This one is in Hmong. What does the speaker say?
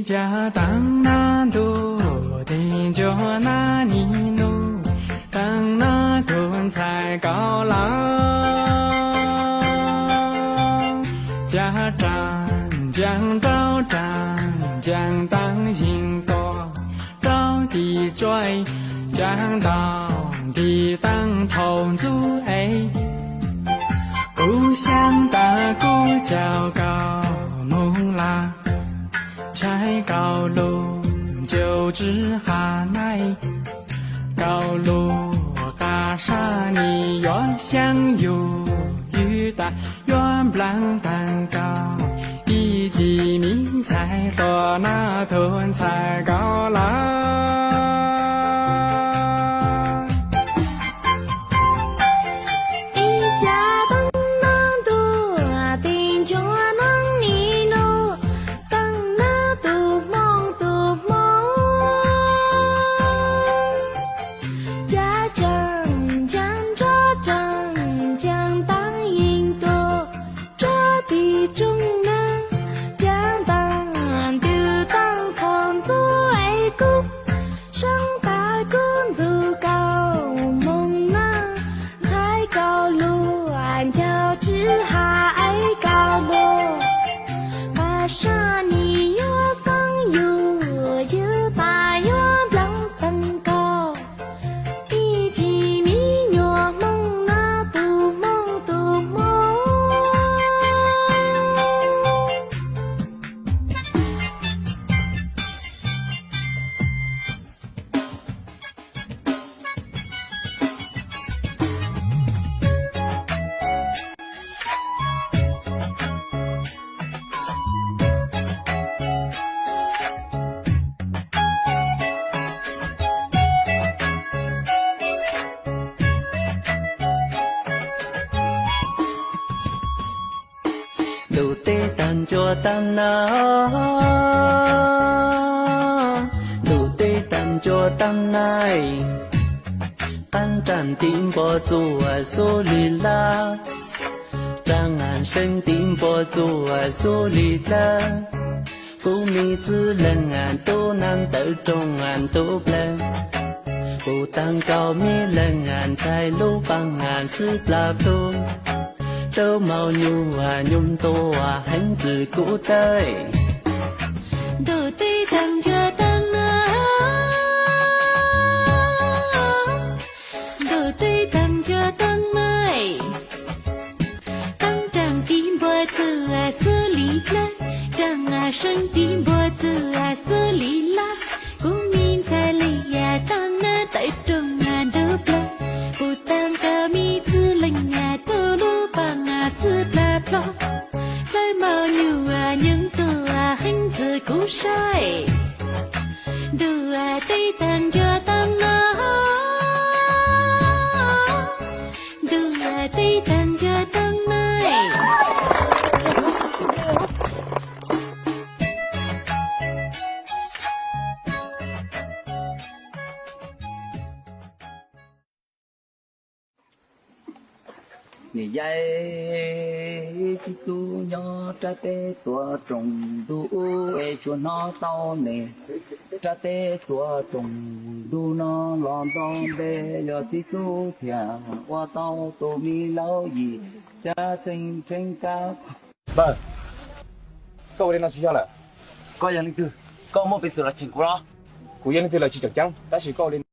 Cas teeb nab ntuj tig ncua nab nis nub, teeb nab tug ntxhais kaus lawm. Cas raag ncaag nraug raag ncaag teeb yeeg tuaj, rau tim tsuas cas ntaug nti teeb thaum ntxub es. Kuv xyaa tas kuv caum koj moog lawm, ntshai koj lug ncaus tsw qha naib, koj lug qha sab nis yuav xyaa yug ywg tas, yuav nplaag taag koj ib tsi miv ntxhais tuaj nab tug ntxhais kaus lawm. Ib cas teeb nab ntuj tig ncua nab nis nub, teeb nab tug hmoo tug hmoo, cas tsaam ntsaag nrov tsaam ntsaag teeb yeeg tuaj, rau tim rooj nab, cas ntaag ntws teeb thaum ntxub es kuv, saab tas kuv ntxub koj moog nab, ntxhais koj lug ncaus tsw qha es koj lug qha sab nis yuav xyaa yug ywg tas, yuav nplaag taag koj ib tsi miv nyuas hmoo nab tug hmoo tug hmoo. Ntuj teb taag ncua taag nab, ntuj teb taag ncua taag nab, qaab raam nti npua txuj xub li lab, raam seeb nti npua txuj xub li dlawb. Kuv miv txwv leej tub nab tawm rooj ntug plawg, kuv taag koj miv leej ntxhais lub paag swb plag plug, dawb maum nyuj nyuj ntua heev ntxwv kuv tawb. Ntuj teb taag ncua taag nab, ntuj teb taag ncua taag nab, qaab raam nti npua txuj xub li dlawb, raam seeb nti npua txuj xub li lab. Kuv miv ntxhais leej tub nab tawm rooj ntug plawg, kuv taag koj miv txwv leej tub lub paag swb plag plog, dawb maum nyuj nyuj ntua heev ntxwv kuv saib. Ntuj teb taag ncua taag nab, ntuj teb taag ncua taag nab. Niam yais, txiv tub nyob rab teb tuam rooj ntug ub es tsuas hnov tau ne. Rab teb tuam rooj ntug no los nto npe yog txiv tub thiaj ua tau tus me laug yim caj txeeg rheeb kab. Npawg, koj ua li no tsis yog lawm. Koj yog leej twg? Koj muaj peev xwm los cheem kuv los? Kuv yog leej twg los tsis tseem ceeb, tab sis koj ua li no